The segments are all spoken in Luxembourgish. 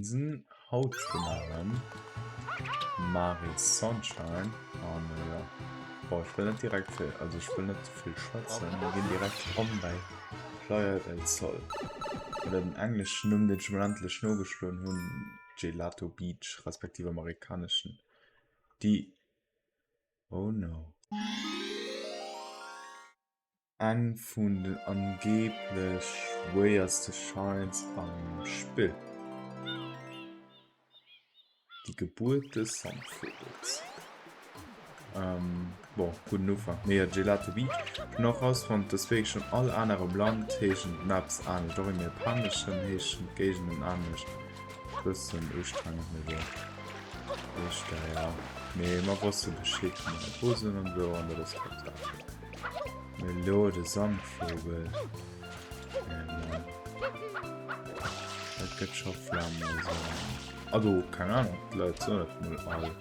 Season. Haut spille mer erëm Mario Sunshine an jo, bon ech wëll net direkt vill, also ech wëll net ze vill schwätzen, mir ginn direkt eran bei Playa del Sol oder den engleschen Numm deen ech mol endlech nogeschloen hunn, Gelato Beach respektiv amerikaneschen déi, oh no. Eng vun den angeeblech schwéierste Shines am Spill. Die Geburt des Sandvogels. Bon, gudden Ufank. Mee jo, Gelato Beach. Ech hunn och rausfonnt, dass wierklech an all anerem Land heeschen d'Maps anescht. Och im Japaneschen heeschen d'Géigenden anescht. Bëssen ustrengend, mee bon. Éischter, ja. Mee mer wosste Bescheed, wou mer dru sinn an esou, an dat ass d'Haaptsaach. Mee elo de Sandvogel. Nee, Mann. Dat gëtt scho flamme sinn. Also, keng Ahnung, d'Leit soen et mol all.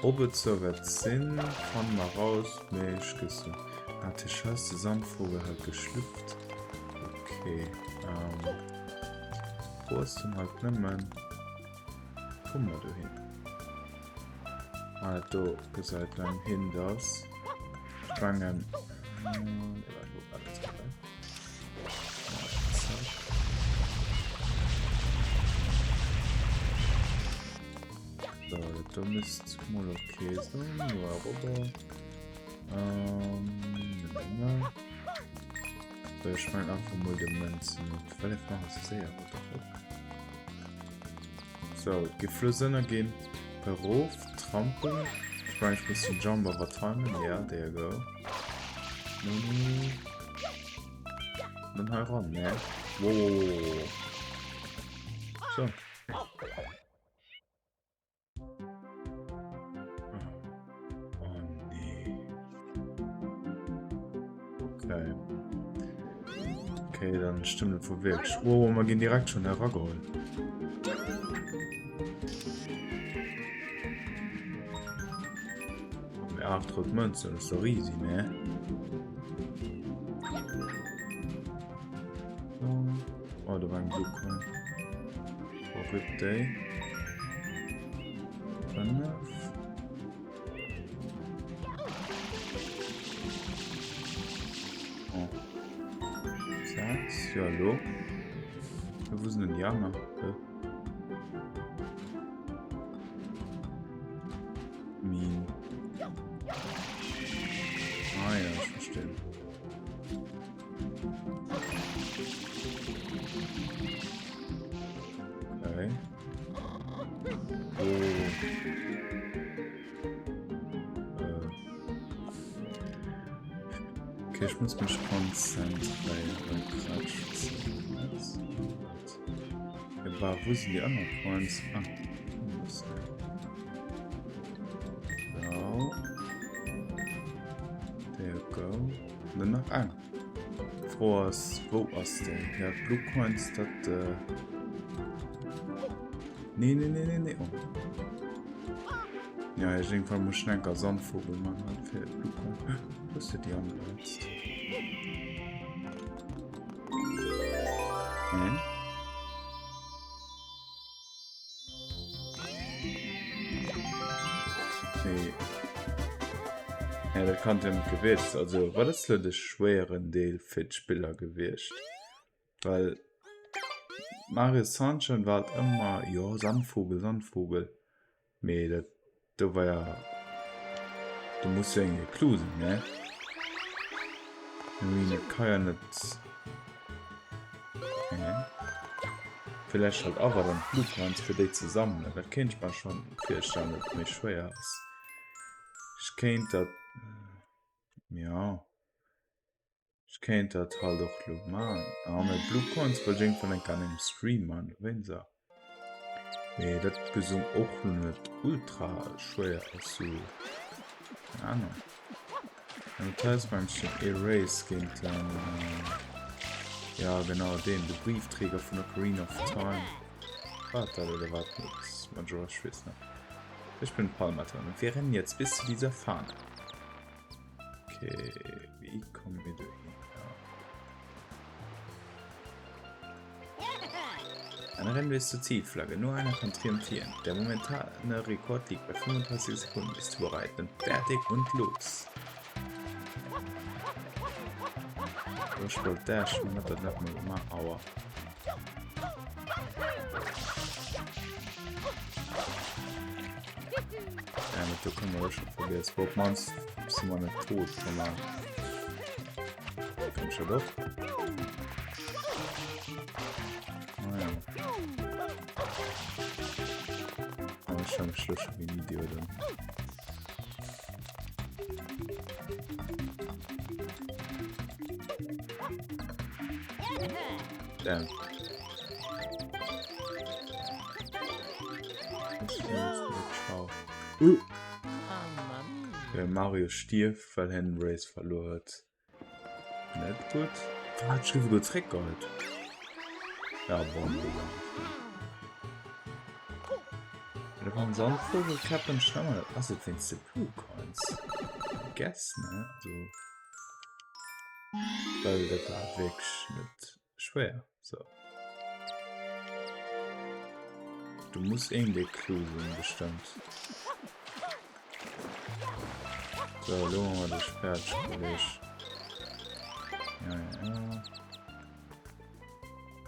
Ob et sou wäert sinn, fanne mer raus, mee ech gëssen. Natierlech ass de Sandvogel halt geschlüpft. Okay, ähm. Wou ass den halt nëmmen? Komme mer dohin? Ah, dat do gesäit no engem Hint aus. Ech mengen... Nee, warte, wo war das dabei? So, dat do misst mol okay sinn. Nur erobber. Ähm, ne, ne. So, ich mein einfach mal de Münzen. Vielleicht machen sie séier, what the fuck. So, et gi Flëss ënnerginn. Erof trampeln. Ech mengen, ech muss den Jump awer timen. Ja, there you go. Nee. Dann hei ran, ne? Wow, wow, wow, wow. So. Oh nee. Okay. Okay, dann stimmt et wohl wirklich. Oh, wir gehen direkt schon herageholt. Mit 8 rot Münzen, das ist doch easy, ne? Oh, da war ein Blue Coin. Oh, RIP Day. 5. Oh. 6. Ja, hallo. Wo sind denn die anderen? Hä? Min. Ah ja, ich verstehe. Okay. Oh. Äh. Okay, ich muss mich konzentrieren. Quatsch. Was? Ja, wo sind die anderen Coins? Ah. So. There you go. Dann nach eng. D'Fro ass, wou ass déi? Ja, d'Blue Coins, dat... Äh... Nee, nee, nee, nee, nee. Oh. Ja, ich irgendwann muss ich enker Sandvogel machen halt fir Blue Coin. Wo ist denn die andere jetzt? Nee. Nee. Ja, dat kann ja net gewiescht sinn. Also, wat ass lo de schwéieren Deel fir d'Spiller gewiescht? Well Mario Sunshine war halt ëmmer, jo, Sandvogel, Sandvogel. Mee dat do war ja, do muss jo eng Clou sinn, ne? I mean, et ka ja net... Villäicht halt awer dann d'Blue Coins fir déi ze sammelen. Dat kéint ech mer schonn virstellen, datt et méi schwéier ass. Ech kéint dat, jo, ech kéint dat halt och elo man. Ah, mä Blue Coins wëll ech iergendwann eng Kéier an engem Stream man, wéinst der. Mee dat gesung och lo net ultra schwéier ass, sou, keng Ahnung. An dat hei ass mengen ech den Erase géint den, ja genau deen, de Briefträger vun Ocarina of Time. War dat oder war dat net Majora's, ech weess net. Ich bin Palmaton und wir rennen jetzt bis zu dieser Fahne. Okay, wie kommen wir dohin? Ja. Ein Rennen bis zur Zielflagge. Nur einer kann triumphieren. Der momentane Rekord liegt bei 35 Sekunden. Bist du bereit? Dann fertig und los. Ech wollt Dash, man hat dat net mol gemaach. Aua. Ja, mit do kënne mer schon vergiess. Wo op mannst si mer net tot komm mar. Komm schon doch. Ah, ja. Aber ich habe mich schon wie ein Idiot. Damn. Uh. Der Mario stierft, weil hien den Race verluer huet. Net gutt. Wat ech gouf esouguer zréckgeholt. Ja bon, egal. Da war en Sandvogelkäppen schlemmer. Dat ass et wéinst de Blue Coins. I guess, ne? Also, well dat war wierklech net schwéier. So. Du muss iergendee Clou sinn, bestëmmt. So, elo hu mer dech fäerdeg, Kolleg. Ja, ja, ja.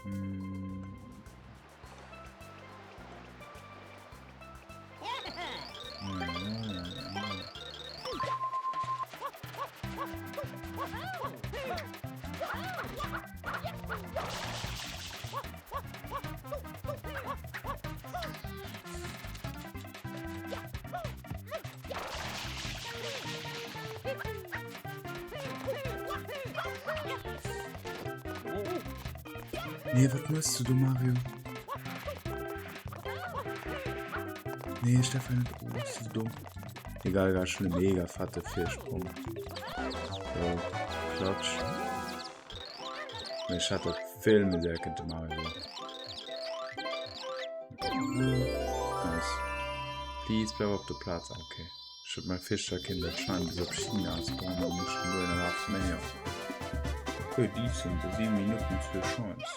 Hm. Nee, wat mëss du do, Mario? Nee, Stefan, net. Oh, bist du dumm. Egal, egal, schon e mega fette Virsprung. So, klatsch. Nee, ich hatte vill méi séier kënnte Mario. Nice. Please, bleib op der Plaz. Ah, okay. Ech huet mäi Fischerkind anscheinend bis op China spawnen an ech hun 2,5 méi. Ok, decent, 7 Minutten zwou Shines.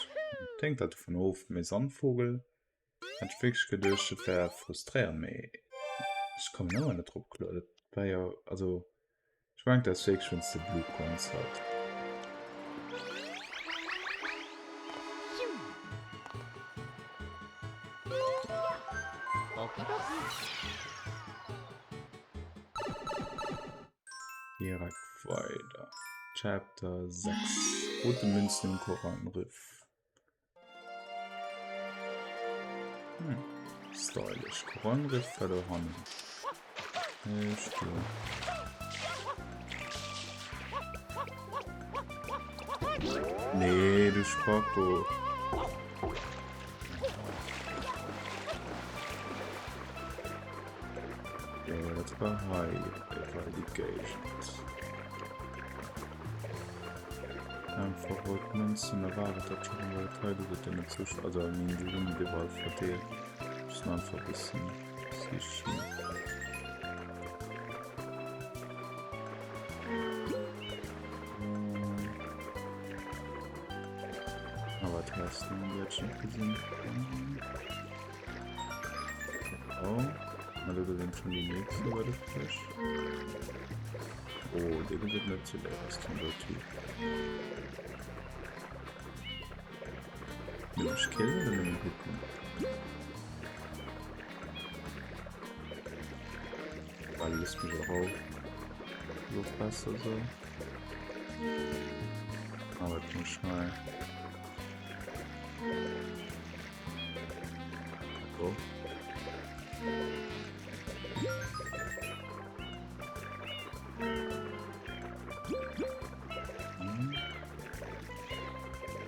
Hänkt halt dovun of, mee Sandvogel hat ech wierklech geduecht dat wär frustréierend, mee ech kommen ëmmer net drop kloer. Dat war jo, also ech mengen dat ass wierklech wéinst de Blue Coins halt. Direkt weider. Chapter 6. Rote Münzen im Korallenriff. Hm. Stylisch. Korallenriff war da hannen. Echt, ja. Nee, du Spacko. Jo, dat war hei iwwer déi Géigend. Einfach rot Münzen, da war et dat schon, well et hei gëtt et jo net sou, also I mean, déi sinn net iwwerall verdeelt. Müssen einfach e bëssen sichen. Ah, wat heißt denn? Die hat schon gesehen. Oh, also da sind schon die nächste bei der Flash. Oh, der wird nicht zu leer aus dem Typ. Nimm ich killen oder nimm ich hitten? Weil lässt mich auch auf. So besser so. Aber ich muss schnell. Oh. Hm.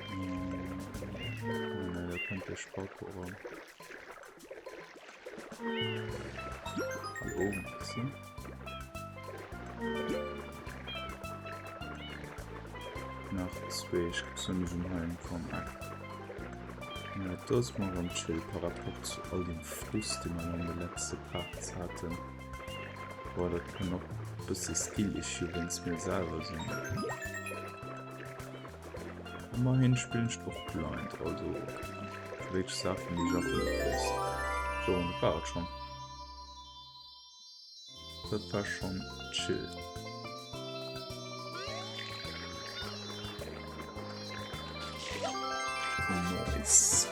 Hm. Oh, ne, da kommt der Spacko ran. Hallo, Maxi. Nach zweech gesonnenem Heim komm Eck. Ja, dat ass mol rem chill par rapport zu all dem Frust, dee mer an de letzte Parts haten. Boah, dat kann och e bësse Skill Issue wéinst mir selwer sinn. Immerhin spillen ech och blind, also okay. Wierklech Saachen, déi ech einfach net weess. Sou, an dat war et schonn. Dat war schonn chill. Nice.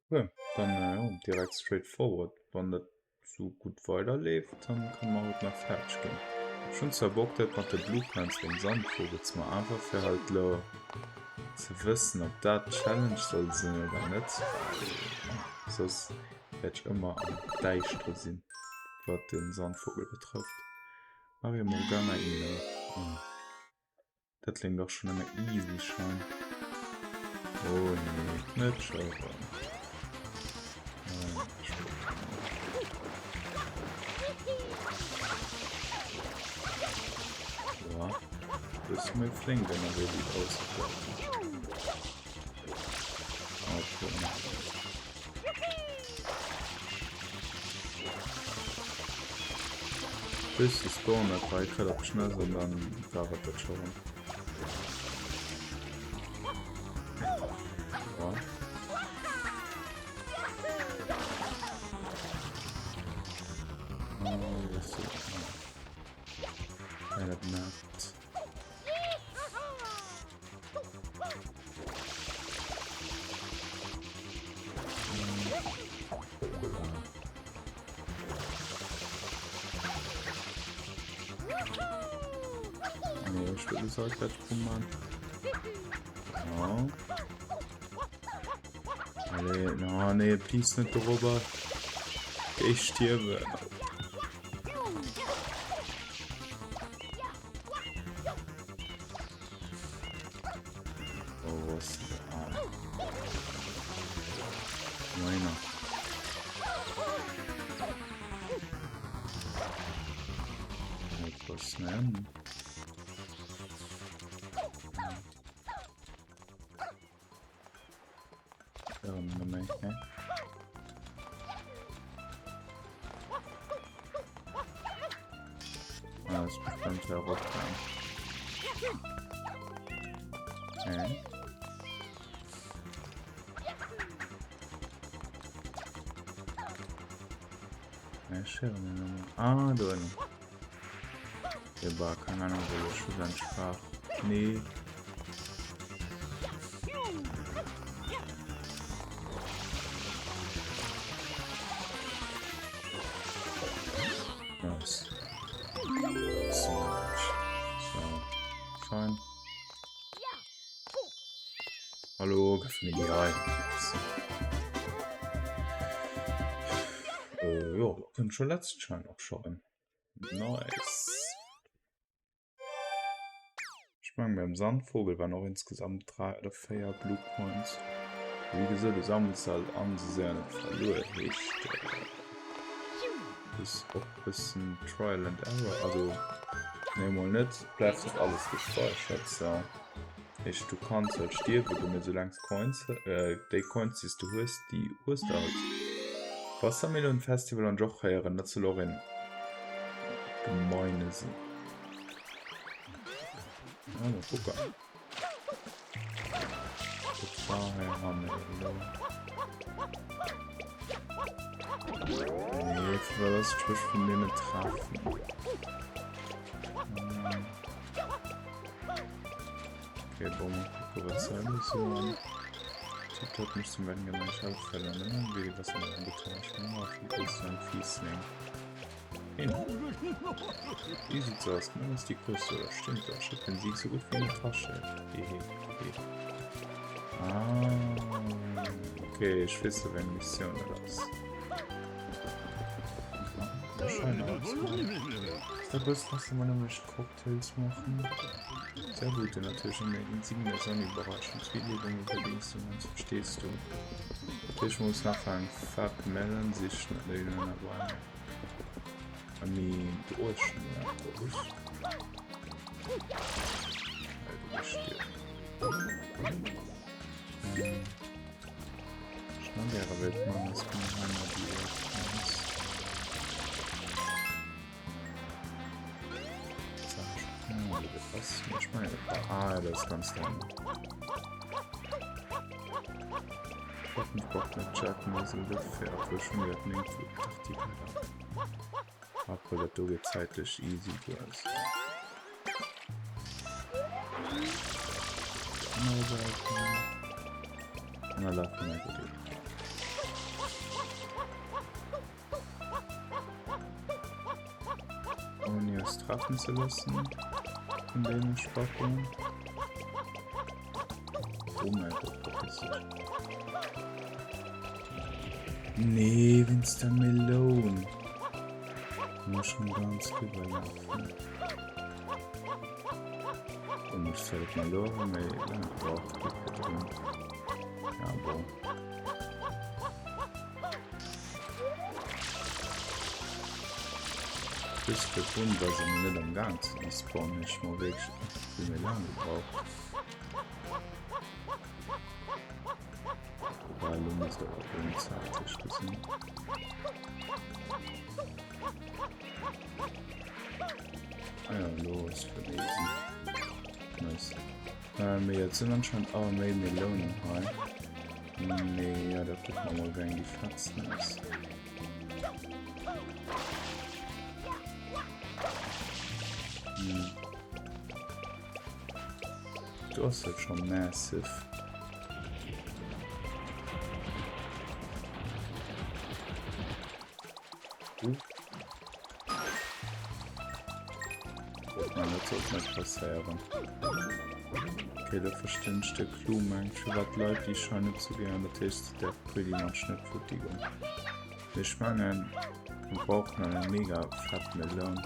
Okay, dann äh, ja, direkt straightforward. Wann dat sou gutt weiderleeft, dann kann mer haut nach fäerdeg ginn. Ech hunn zwar Bock dat mat de Blue Coins beim Sandvogel ze man, einfach fir halt lo ze wëssen ob dat d'Challenge soll sinn oder net, well soss wäert ech ëmmer am Däischtere sinn wat den Sandvogel betrëfft. Mario Morgana Ina. Oh. Dat kléngt och schon ëmmer easy schon. Oh nee, net schon. Ja, das ist mir flink, wenn er so sieht aus. Okay. Bis de Spawn dat hei kritt op d'Schnëss an dann war et dat scho rëm. Ja. Oh, was ist das? Ja, das Nee, ich würde Seitwärtssprung machen. Ja. Allez, no, nee, please nicht darüber. Ich sterbe. Oh, wo ist der? Ah. Meiner. Etwas nehmen. Ah, das bestimmt herabfahren. Okay. Ah, do ënnen. Eba, keng Ahnung, wou ech schlussendlech war. Nee. Nice. So, so. Fein. Hallo, gëff mir déi hei. Äh, jo, kënnt scho letzt Schein och scho rëm. Nice. Ech mengen beim Sandvogel waren och insgesamt 3 oder 4 Blue Coins. Wéi gesot, du sammels se halt an, se sinn net verluer, heescht äh, ist och bëssen Trial and Error, also nee mol net, bleift och alles gespeichert, so. Heescht du kanns halt stierwe goen, mee soulaangs Coins, äh, déi Coins déi s du hues, déi hues de halt. Wassermelon Festival an Joch héieren, dat soll och een gemeine sinn. Ja, mal gucken. Dat war hei hanne elo. Nee, firwat ass d'Schwëch vun deene Treffen? Hm. Okay, bon, mal gucken, was soll das so? Typ hat mich zum Wetten gemeint, ich habe verloren. Immer wie was in der Gitarre. Ich bin ein Fiesling. Hin. Wie sieht so aus? Ist die Größte, oder? Stimmt doch. Ich habe den Sieg so gut wie in der Tasche. Hehe. Ah, okay, ich weiß, wéi eng Missioun dat ass. Cocktails machen. Sehr gut, denn natürlich in der Insigne Sonny-Bereich. Und Zwiebeln verdienst du, sonst verstehst du. Natürlich muss nachher ein Fat Melon sich nicht dabei. I mean, du Ocean, ja, ich. ass. Ech mengen et war. Ah, dat ass ganz da. Brauch brauch net checken, also dat fair, obwuel schon iwwer 9 Partie Obwohl dat do geet zäitlech easy duer. Andere Seite. An da laufen wir einfach durch. Ohne uns treffen zu lassen. Von dem Spacken. Oh mein Gott, verpiss dich. Nee, wenn's der Melon. Muss schon ganz rüberlaufen. Und muss zwar nicht mal laufen, weil ich lange braucht. Ja, bon. Just virdrun war se mir net am Gaang ze respawnen, ech mol wierklech vill méi laang gebraucht. Wobei elo misst awer rëm zäitlech gesinn. Ah ja, elo ass fir easy. Nice. Äh, mee et sinn anscheinend awer méi Melounen hei. Mee ja, da kucke mer mol wéi eng déi fettsten ass. Hm. Du ass dat schon massive. Uh. Nein, dat sollt net passéieren. Okay, da verstinn ech de Clou mengt firwat d'Leit déi scheinen net ze gären, dat heescht se däerf pretty much net futti goen. Mee ech mengen mir brauchen eng mega fett Meloun.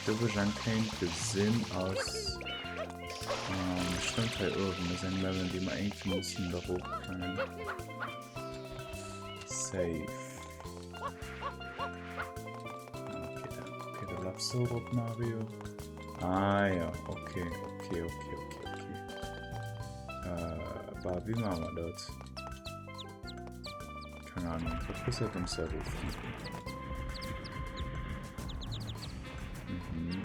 Do wou ech eng kéint gesinn ass bestëmmt hei uewen ass eng Melon déi mer iergendwéi mussen da rof kréien. Safe. Okay, da lafst du op Mario. Ah ja, okay, okay, okay, okay, okay. Äh, bah, wéi maache mer dat? Keine Ahnung, was passiert am Servo fliegen? Mhm, mhm.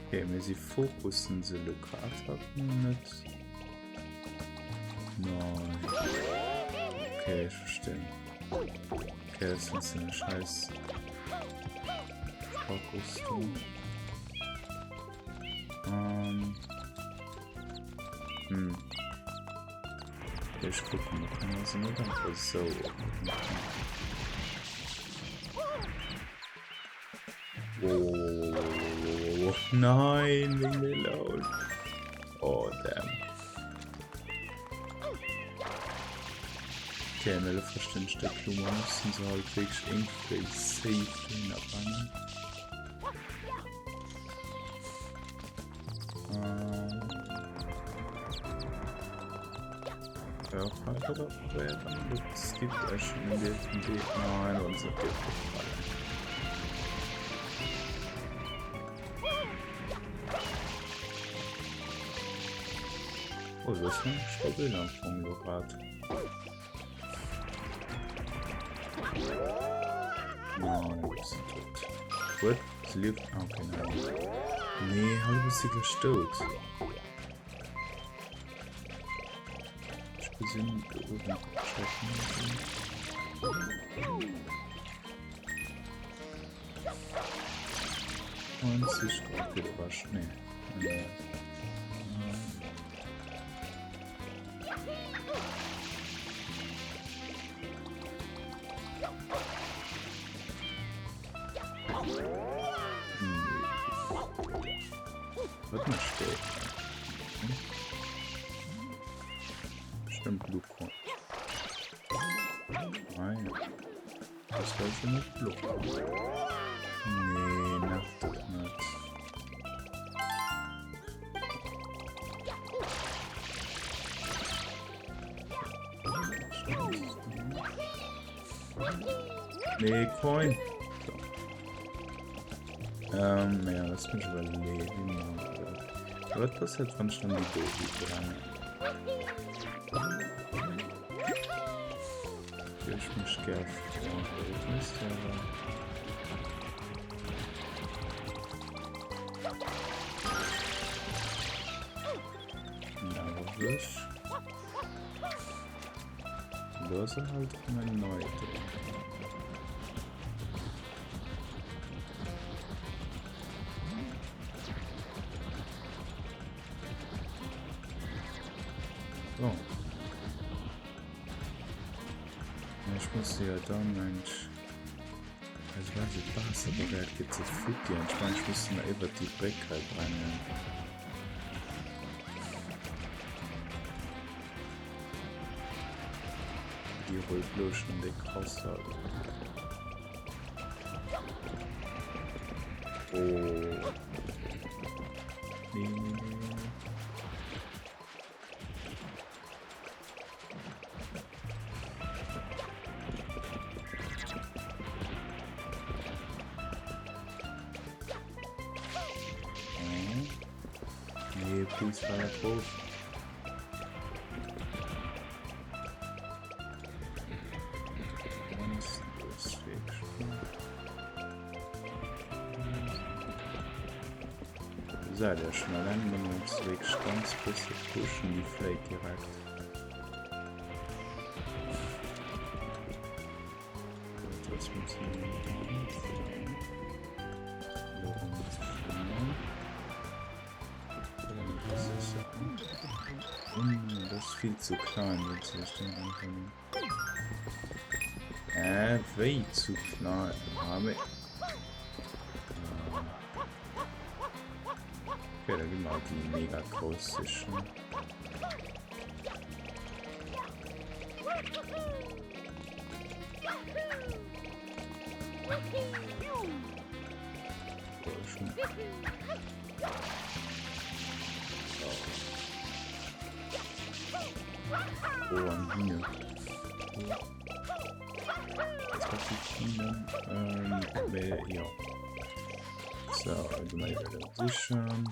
Okay, mir si fokussen se lo grad halt net. Nein. Okay, ich verstehe. Okay, das sind so eine scheiß Fokus. Ähm. Hm. Ich gucke mal, kann man sie nicht einfach so Wow. Nein, wegen Melon. Oh, damn. Okay, mir elo verstinn ech de Clou. Mer mussen se halt wierklech iergendwéi safe dohinner bréngen. Ähm. Ja, weiter da probéiert an dat skippt ech schon en Deel vum Wee. Nein, wann se op Dir fallen. Oh, das ist stabil am Fong lo grad. Nein, du bist tot. What? Sie lebt. Ah, okay, nein. Nee, hallo, bist du gleich tot? Ich gesehen, da oben checken. 90 okay, da war Schnee. Nee. Wat mécht dee? Bestëmmt Blue Coin. Ah ja. Das war schon net blo. Nee, nerv doch net. Nee, Coin. So. Ähm, ja, lass mich überlegen. Was passiert, wenn ich dann die Dosi brenne? Ech mech gär froen, dat misst jo awer. Nerveg. Do ass er halt ëmmer nei do. So. Ech muss jo dann mensch. Also wenn se d'Waasser bereit gëtt se futti an ech mengen ech muss se nach iwwert déi Bréck hei brengen. Déi rullt lo schon déck krass halt. Oh. Nee, nee, nee, nee. Nee, please, fahr da drauf. Seid ihr schon allein, wenn wir uns wirklich ganz bisschen pushen, die fliegt direkt. Das ist viel zu klein, wenn sie das Ding anfangen. Äh, wéi zu klein? Ah, mee. Ah. Okay, da ginn mer halt déi mega grouss sichen. Oh, an Biene. Ähm, ja. So, allgemein sichern.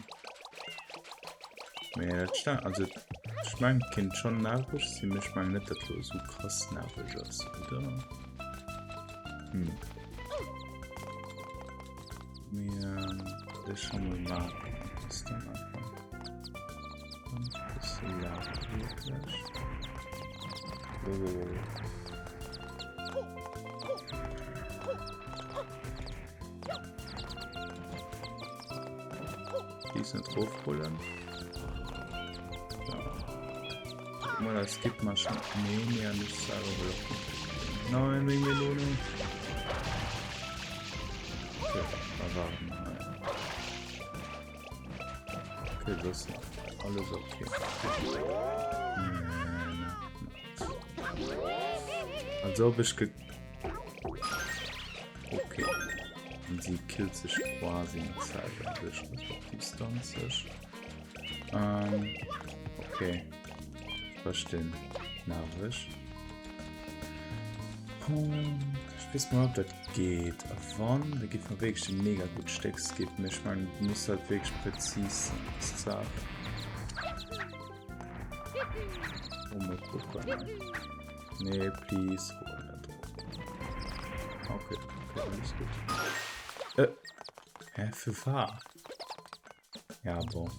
Mee dat sta also ech mengen et kéint schonn nerveg sinn, mee ech mengen net dat lo esou krass nerveg ass, oder? Hm. Mee ähm, dat ech scho mol maachen, ass dann einfach ganz bësse laang wierklech. Oh. Please net rofrullen. So. Mal das gibt mal schon. Nee, nee, an nicht selber blocken. Nein, wegen Melone. Okay, da warten wir. Okay, das ist alles okay. Nee, Also ob ich ge Okay. Und sie killt sich quasi mit selber durch Distanz. Ähm, okay. Verstehen. Nervig. Ich weiß mal, ob das geht. Wann? Da gibt man wirklich ein mega gut Stück. Es gibt mir, ich meine, muss halt wirklich präzis sein. Oh, mal gucken. Nee, please. Okay, okay, alles gut. Äh, hä, für war? Ja, bon.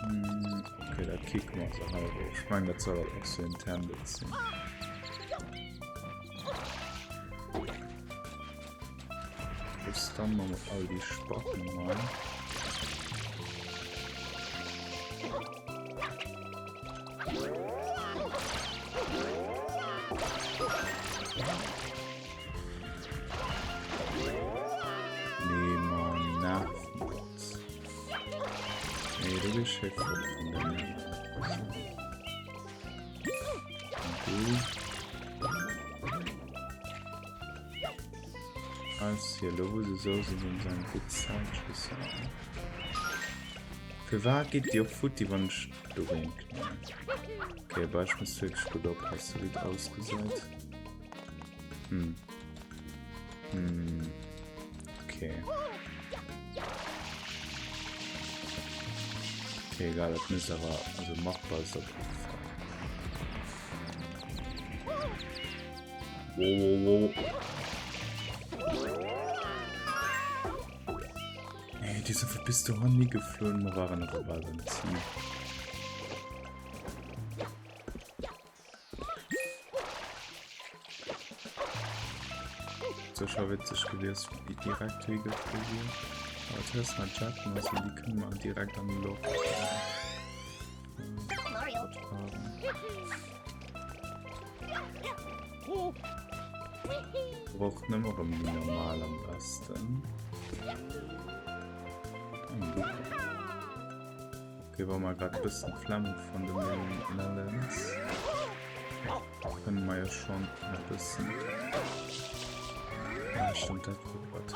Hm, okay, da kicken wir so halb. Ich meine, das soll halt auch so intended sein. Bis dann mal all die Spacken rein. Nee, Mann, nerv net. Nee, du bist schick von der Nerv. Als hier lo wou se sou sinn, sinn se eng gutt Zäit schlussendlech. Firwat geet déi och futti wann ech dogéint knallen? Okay, aber ech muss wierklech gutt oppassen, wéi et ausgesäit. Hm. Hm. Okay. Okay, egal, dat misst awer, also machbar ass op alle Fall. Wow, wow, wow. Nee, déi sinn vu bis dohan ni gefloen, mer waren awer bal beim Zil. Sécher witzeg gewiescht, wann déi direkt hie geflu wier. Aber das war Jetten, also die können wir direkt an die Luft. Braucht nimmer um die normal am besten. Okay, wa mer grad bëssen d'Flemm vun de Melons kënne mer jo schonn e bëssen. Ah, stimmt, dat war wat.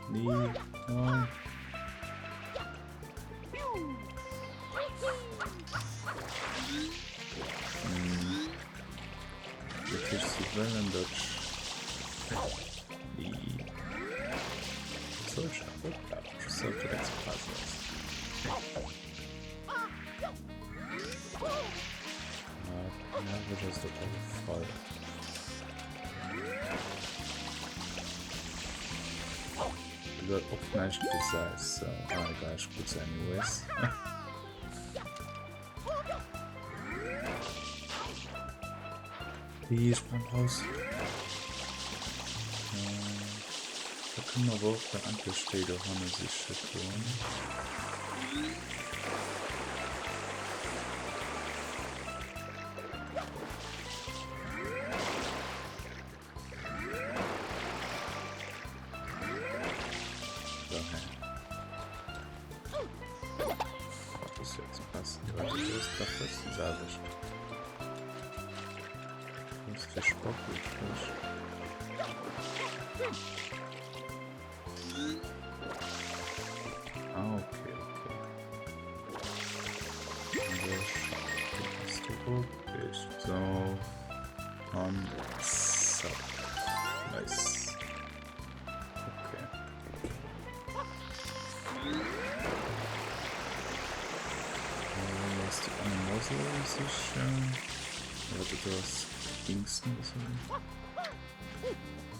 Nee, nein. Hm. Dat heescht, si wëllen, datt ech déi Soll ech awer opbleiwen? Ech wëss net, ob dat express ass. Ah, nerveg ass et op alle Fall. Du huet och näischt gesäis, so. Ah, egal, ech krut se anyways. Ih, sprang raus. Da kënne mer awer och da endlech déi dohanne siche goen. Ah, okay, okay. So. An zack. Nice. Okay. Lass die eine Mosel sichern. Warte, das Dingsten ist.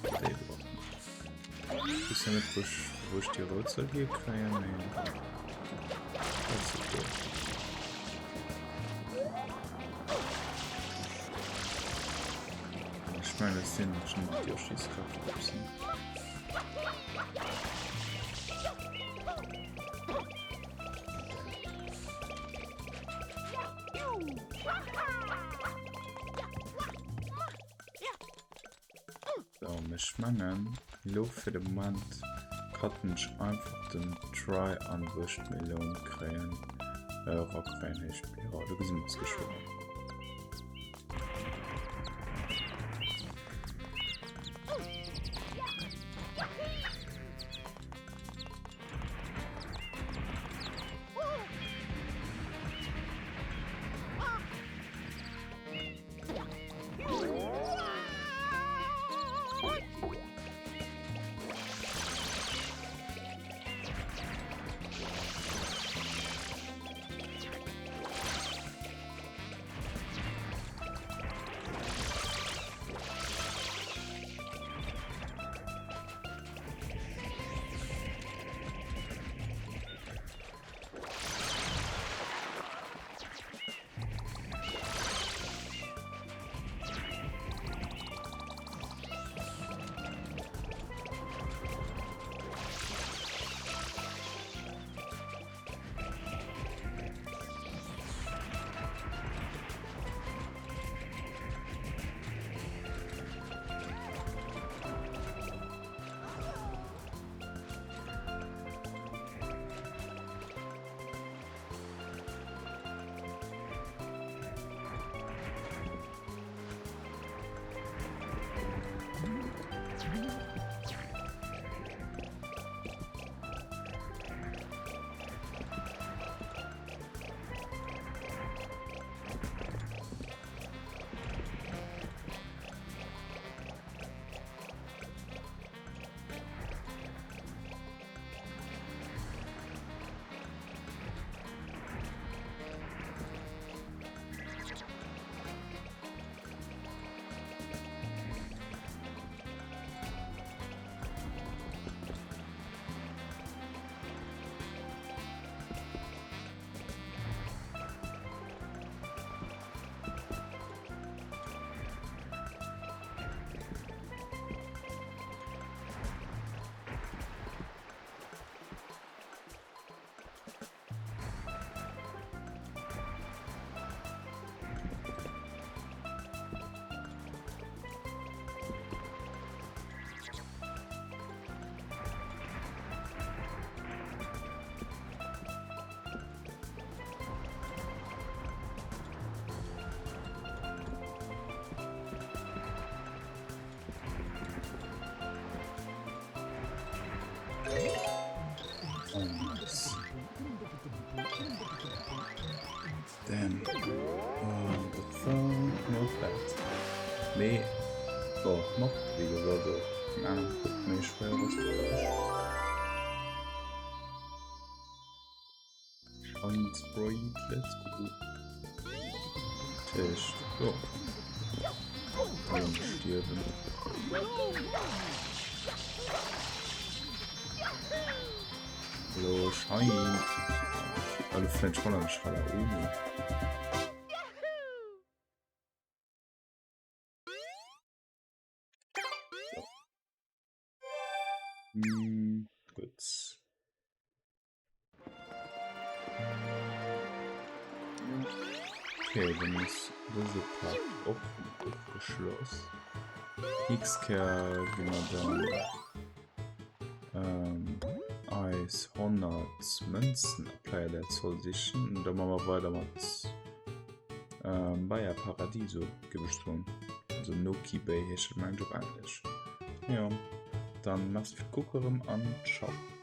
Déi brauchen wir. Ich weiß ja nicht, wo ich, wo ich die Rotzel hier kriege. Nee. Das ist okay. Ech mengen et sinn schon nach Yoshis Kappchen. So, ech mengen lo fir de Moment cutten ech einfach den Try an wou ech d'Meloun kréien, äh, erakréien heescht. Jo, do gesi mer ons geschwënn. Oh, nice. Damn. Oh, dat war not bad. Mee, oh, nach, wéi gesot, also, keng Ahnung, ob méi schwéier ass, oder Shine Sprite, let's go. Test. Jo. Ohne stierwen. Hallo, Shine. Hallo, vielleicht schon am Schreiber oben. Hm, gut. Okay, dann ass dëse Part och ofgeschloss. Nächst Kéier gi mer dann ähm, eis 100 Mënzen a Playa del Sol sichen. Da maache mer weider mat ähm, Bahia Paradiso, géif ech soen. Also Noki Bay heescht et mengen ech op Englesch. Jo, dann merci fir d'Kucke rëm an ciao.